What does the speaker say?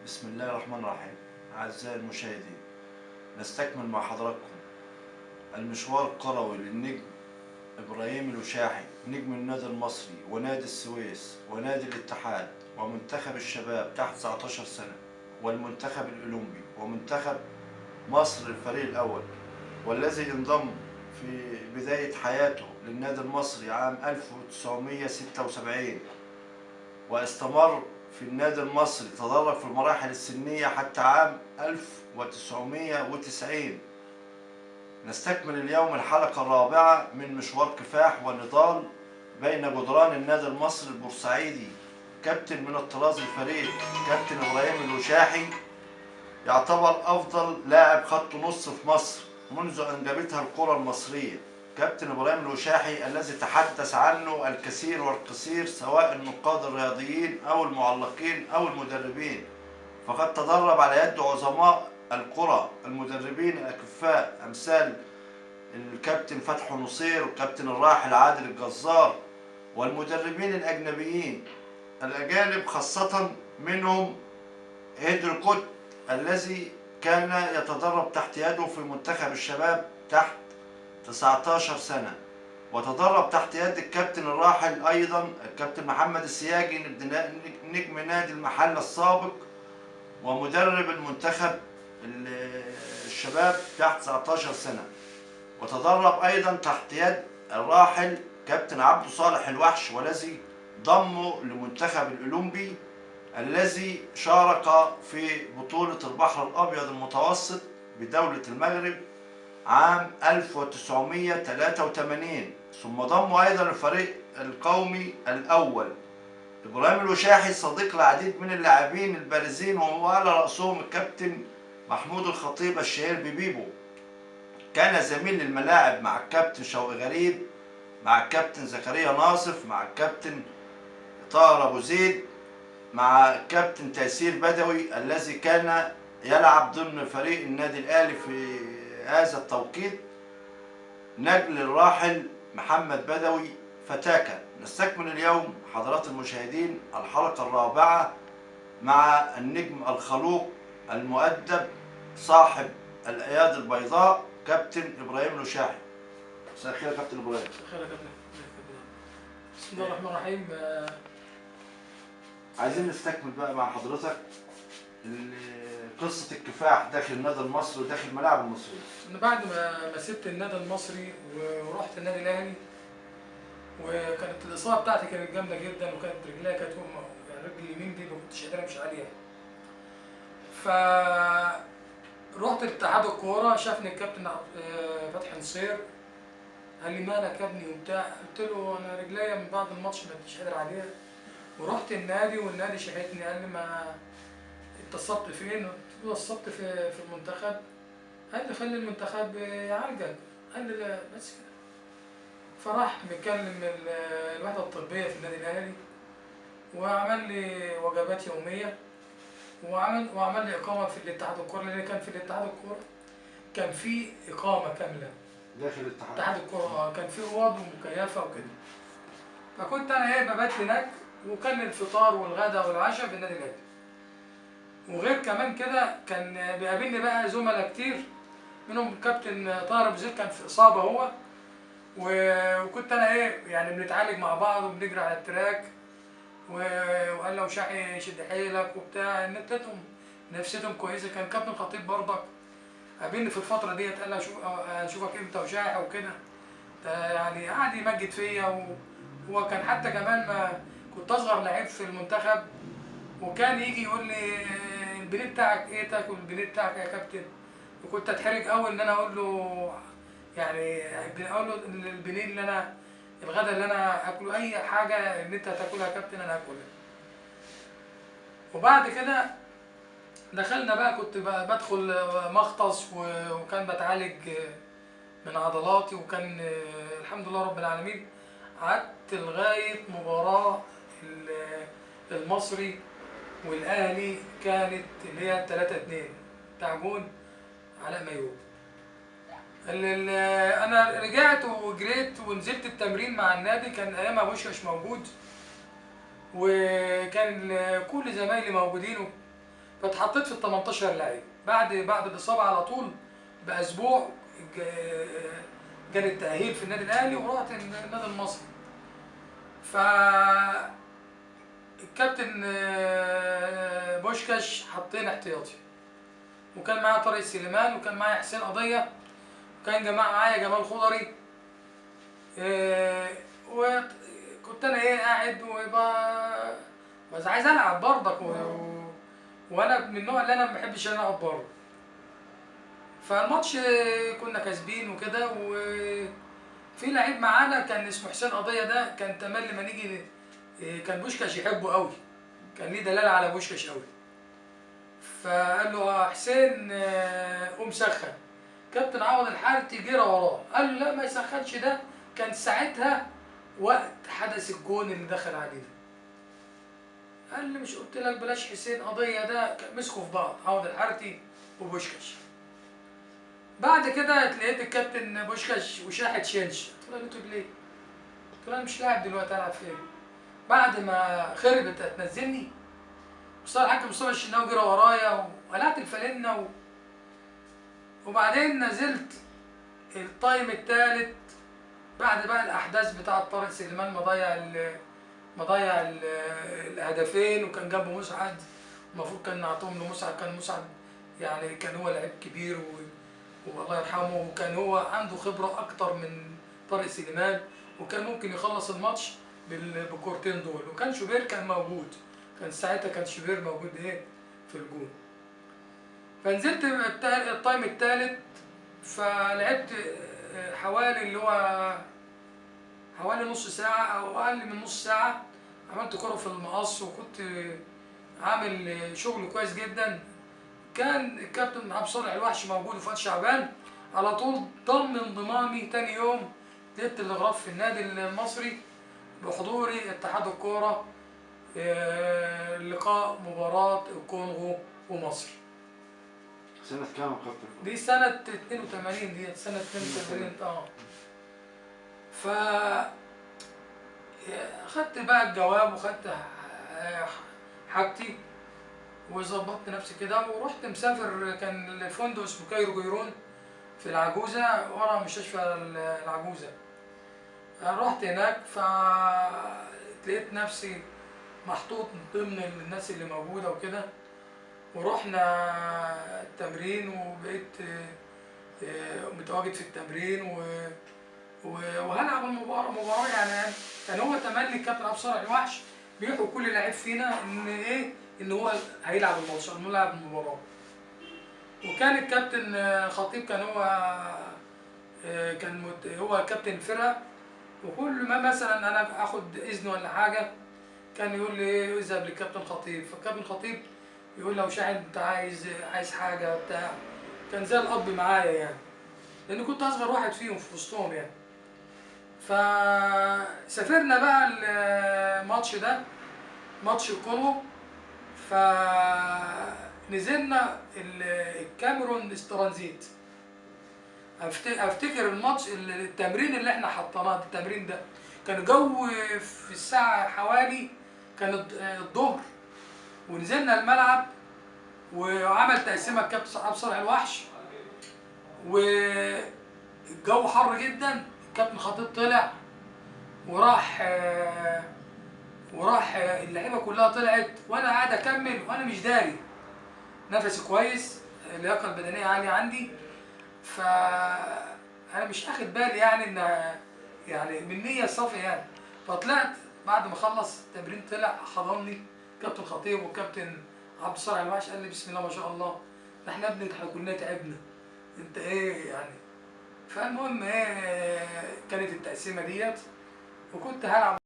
بسم الله الرحمن الرحيم. أعزائي المشاهدين، نستكمل مع حضراتكم المشوار الكروي للنجم إبراهيم الوشاحي، نجم النادي المصري ونادي السويس ونادي الاتحاد ومنتخب الشباب تحت 19 سنة والمنتخب الأولمبي ومنتخب مصر الفريق الأول، والذي انضم في بداية حياته للنادي المصري عام 1976 واستمر في النادي المصري، تدرج في المراحل السنية حتى عام 1990. نستكمل اليوم الحلقة الرابعة من مشوار كفاح ونضال بين جدران النادي المصري البورسعيدي. كابتن من الطراز الفريد، كابتن إبراهيم الوشاحي، يعتبر أفضل لاعب خط نص في مصر منذ أنجبتها الكرة المصرية. كابتن إبراهيم الوشاحي الذي تحدث عنه الكثير والقصير، سواء النقاد الرياضيين أو المعلقين أو المدربين، فقد تدرب على يد عظماء الكرة المدربين الأكفاء أمثال الكابتن فتحي نصير والكابتن الراحل عادل الجزار والمدربين الأجنبيين الأجانب، خاصة منهم هيدركوت الذي كان يتدرب تحت يده في منتخب الشباب تحت 19 سنة، وتدرب تحت يد الكابتن الراحل أيضا الكابتن محمد السياجي نجم نادي المحلة السابق ومدرب المنتخب الشباب تحت 19 سنة، وتدرب أيضا تحت يد الراحل كابتن عبد صالح الوحش، والذي ضمه لمنتخب الأولمبي الذي شارك في بطولة البحر الأبيض المتوسط بدولة المغرب عام 1983، ثم ضموا أيضا الفريق القومي الأول. إبراهيم الوشاحي صديق العديد من اللاعبين البارزين وعلى رأسهم الكابتن محمود الخطيب الشهير ببيبو. كان زميل للملاعب مع الكابتن شوقي غريب، مع الكابتن زكريا ناصف، مع الكابتن طاهر أبو زيد، مع الكابتن تيسير بدوي الذي كان يلعب ضمن فريق النادي الأهلي في هذا التوقيت، نجل الراحل محمد بدوي فتاكا. نستكمل اليوم حضرات المشاهدين الحلقة الرابعة مع النجم الخلوق المؤدب صاحب الأيادي البيضاء كابتن إبراهيم الوشاحي. مساء الخير يا كابتن إبراهيم. مساء الخير يا كابتن. بسم الله الرحمن الرحيم. عايزين نستكمل بقى مع حضرتك قصة الكفاح داخل النادي المصري وداخل الملاعب المصرية. أنا بعد ما سبت النادي المصري ورحت النادي الأهلي، وكانت الإصابة بتاعتي كانت جامدة جدا، وكانت رجليا كانت يعني رجلي اليمين دي ما كنتش قادر أمشي عليها. ف رحت لاتحاد الكورة، شافني الكابتن فتحي نصير، قال لي مالك يا ابني وبتاع، قلت له أنا رجليا من بعد الماتش ما كنتش قادر عليها. ورحت النادي والنادي شحتني، قال لي ما اتصبت فين؟ قلت له اتصبت في المنتخب. قال لي خلي المنتخب يعالجك. قال لي لا بس كده. فراح مكلم الوحدة الطبية في النادي الاهلي، وعمل لي وجبات يومية، وعمل لي اقامه في الاتحاد الكورة، لان كان في الاتحاد الكورة كان في اقامه كاملة داخل الاتحاد، اتحاد الكورة كان في اوض ومكيفه وكده. فكنت انا ايه ببات هناك، وكان الفطار والغداء والعشاء في النادي الاهلي. وغير كمان كده كان بيقابلني بقى زملاء كتير، منهم كابتن طاهر ابو زيد كان في اصابه هو، وكنت انا ايه يعني بنتعالج مع بعض وبنجري على ال track، وقال له وشاحي شد حيلك وبتاع، نتلتهم نفسيتهم كويسة. كان كابتن خطيب برضك قابلني في الفترة ديت، قال لي اشوفك امتى وشاحي وكده، يعني قعد يمجد فيا. وهو كان حتى كمان ما كنت اصغر لعيب في المنتخب، وكان يجي يقول لي البنية بتاعك ايه تاكل، البنية بتاعك يا كابتن. وكنت اتحرج قوي ان انا اقول له يعني اقول له البنية اللي انا الغدا اللي انا اكله، اي حاجة اللي انت هتاكلها يا كابتن انا هاكلها. وبعد كده دخلنا بقى، كنت بقى بدخل مختص، وكان بتعالج من عضلاتي، وكان الحمد لله رب العالمين قعدت لغاية مباراة المصري والاهلي، كانت اللي هي 3-2 بتاع جون علاء ميهوب. انا رجعت وجريت ونزلت التمرين مع النادي، كان ايامها بوشش موجود، وكان كل زمايلي موجودين. فاتحطيت في ال 18 لعيب بعد الاصابة على طول باسبوع. جالي التاهيل في النادي الاهلي ورحت النادي المصري. ف الكابتن بوشكاش حطينا احتياطي، وكان معايا طارق سليمان، وكان معايا حسين قضية، وكان معايا جمال خضري. وكنت انا ايه قاعد بس عايز العب برضك، وانا من النوع اللي انا ما بحبش ان انا اقعد بره. فالماتش كنا كاسبين وكده، وفي لعيب معانا كان اسمه حسين قضية، ده كان تملي ما نيجي كان بوشكاش يحبه قوي، كان ليه دلالة على بوشكاش قوي. فقال له يا حسين قوم سخن. كابتن عوض الحارتي جرى وراه قال له لا ما يسخنش. ده كان ساعتها وقت حدث الجون اللي دخل علينا. قال لي مش قلت لك بلاش حسين قضية ده؟ مسكوا في بعض عوض الحارتي وبوشكاش. بعد كده اتلقيت الكابتن بوشكاش وشاحت شنش. قلت له انتوا ليه؟ قلت له انا مش لاعب دلوقتي، العب فين؟ بعد ما خربت هتنزلني؟ مصطفى الحاج مصطفى الشناوي جرى ورايا وقلعت الفالنه وبعدين نزلت ال time الثالث بعد بقى الاحداث بتاعه طارق سليمان ما ضيع الهدفين، وكان جنبه مسعد، المفروض كان نعطيهم لمسعد، كان مسعد يعني كان هو لعيب كبير والله يرحمه، وكان هو عنده خبره اكتر من طارق سليمان، وكان ممكن يخلص الماتش بالكورتين دول. وكان شوبير كان موجود، كان ساعتها كان شوبير موجود ايه في الجون. فنزلت ال time الثالث، فلعبت حوالي اللي هو حوالي نص ساعة أو أقل من نص ساعة، عملت كرة في المقص وكنت عامل شغل كويس جدا. كان الكابتن عبد صالح الوحش موجود وفؤاد شعبان، على طول ضم انضمامي. تاني يوم لقيت الغرف في النادي المصري بحضوري اتحاد الكورة، لقاء مباراة الكونغو ومصر. سنة كام يا كابتن؟ دي سنة 82، دي سنة 82. ف خدت بقى الجواب وخدت حاجتي وظبطت نفسي كده ورحت مسافر. كان الفندق اسمه كايرو جيرون في العجوزة، ورا مستشفى العجوزة. رحت هناك فلقيت نفسي محطوط ضمن الناس اللي موجودة وكده، ورحنا التمرين وبقيت متواجد في التمرين وهلعب المباراة. يعني كان هو تملي الكابتن عبد صالح الوحش بيحكي كل لعيب فينا ان ايه، ان هو هيلعب الماتش، انه يلعب المباراة. وكان الكابتن خطيب كان هو هو كابتن الفرقة، وكل ما مثلا انا اخد اذن ولا حاجة كان يقول لي اذهب للكابتن خطيب، فالكابتن خطيب يقول لو شاحن انت عايز حاجة بتاع. كان زي الاب معايا يعني، لان كنت اصغر واحد فيهم في وسطهم يعني. فسافرنا بقى الماتش ده، ماتش الكونغو، فنزلنا الكاميرون استرانزيت. افتكر الماتش، التمرين اللي احنا حطيناه، التمرين ده كان جو في الساعة حوالي كان الظهر، ونزلنا الملعب وعمل تقسيمه الكابتن عبد صالح الوحش، والجو حر جدا. الكابتن خطيب طلع وراح اللعيبة كلها طلعت، وانا قاعد اكمل وانا مش داري، نفسي كويس، اللياقة البدنية عالية عندي، فانا مش اخد بالي يعني ان يعني من نيه صافية يعني. فطلعت بعد ما خلص التمرين، طلع حضني كابتن خطيب والكابتن عبد الصالح الوحش، قال لي بسم الله ما شاء الله، ده احنا ابني، احنا كلنا تعبنا، انت ايه يعني. فالمهم ايه، كانت التقسيمه ديت، وكنت هلعب.